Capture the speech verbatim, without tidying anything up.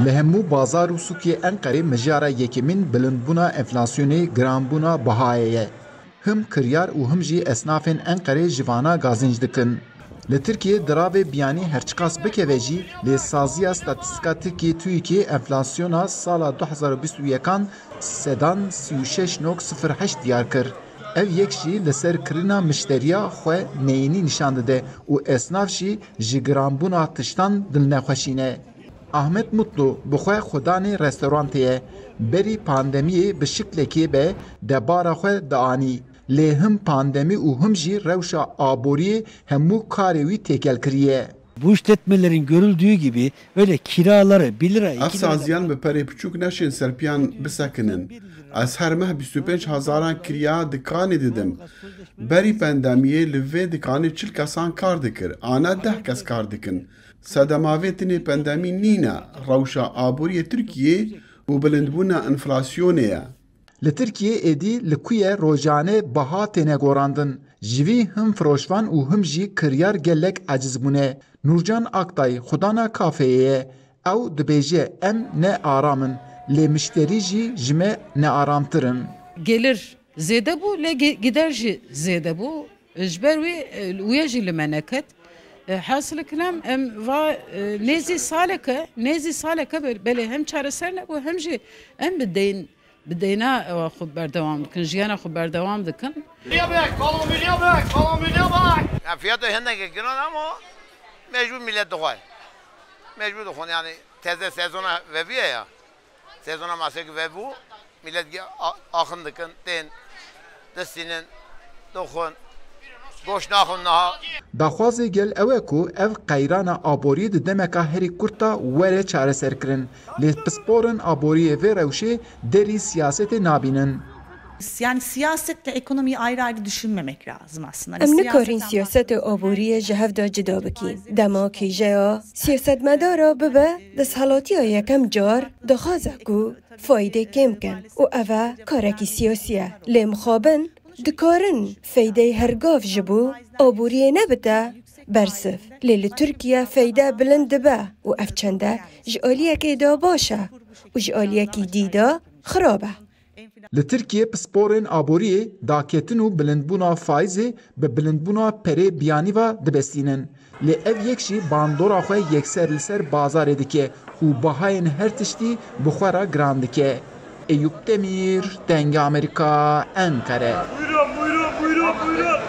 Li hemû bazar û sûkê Enqerê mijara yekemîn bilindbûna enflasyonê, giranbûna bihayê ye. Him kiryar û him jî esnafên Enqerê ji vana gazinc dikin. Li Tirkiyê diravê biyanî herçiqas bikeve jî, lê saziya statîstîka Tirkiyê, TÜİKê, enflasyona sala du hezar û bîst û yekan sedan sî û şeş nok sifir heşt diyar kir. Ev yek jî li ser kirina mişteriya xwe neyînî nîşan dide û esnaf jî ji giranbûna tiştan dilnexweşî ne. Ahmet Mutlu bi xwe xwedanê restorantê ye. Berî pandemiyê bi şiklekê be debara xwe dianî. Lê him pandemî û him jî rewşa aboriyê hemû karê wî têkel kiriye. Bu işletmelerin görüldüğü gibi öyle kiraları bir lira, iki lira. Ev saziyan bi perê piçûk neşên ser piyan bisekinin. Ez her meh bîst û pênc hezaran kiriya dikanê didim. Berî pandemiyê li vê dikanê çil kesan kar dikir, ana deh kes kar dikin. Sedema vê tinê pandemî nîne, rewşa aboriyê Tirkiyê û bilindbûna enflasyonê ye. Li Tirkiyê êdî li ku ye rojane baha têne gorandin. Ji vî him firoşvan û him jî kiryar gelek eciz bûne. Nûrcan Aktay xwedana kafeyê ye. Ew dibêje, em ne aram in, lê mişterî jî ji me nearamtir in. Gelir zêde bû, lê gi-, gider jî zêde bû. Ji ber wî, e, wê jî li me neket. E, hasil kelam, em va, e, nêzî saleke, nêzî saleke be-, belê hem çareser nebû, hem jî em bi deyn, bi deyna ewa xwe berdewam dikin, jiyana xwe berdewam dikin. Buraya bak, kolon buraya bak, kolon buraya bak. Ya fiyatı hendek giran ama mecbur millet dixway. Mecbur dixway yani teze sezona vebiye ya. Sezona masek vebû, millet ge-, a-, axin dikin, tên, distînin, dixwin, goş naxwin niha. Daxwazê gel ew e ku ev qeyrana aboriyê di demeka herî kurt de were çareserkirin. Lê pisporin aboriyê vê rewşê derî siyasetê nabînin. Yani siyasetle ekonomiyi ayrı ayrı düşünmemek lazım aslında. Hani Em nikarin siyaset siyasetê aboriyê ji hev de cida bikîn. Dema kêjeya siyasetmedara bibe desthilatiya yekem car, dixwaze ku faydê kêm kin û ev e karekî siyasî ye. Lê mixabin dikarin feydeyê hergav ji bo aboriyê nebite bersiv. Lê li Tirkiye feyde bilind dibe û ev çende ji aliyekê de baş e û ji aliyekî dî de xirab e. Li Tirkiyê pisporên aboriyê daketin û bilindbûna faîzê bi bilindbûna perê biyanî ve dibestînin. Lê ev yek jî bandora xwe yekser li ser bazarê dike û bahayên her tiştî bi xwe re giran dike. Eyûp Demîr, Dengê Amerîka, Enqere. Buyurun, buyurun, buyurun, buyurun.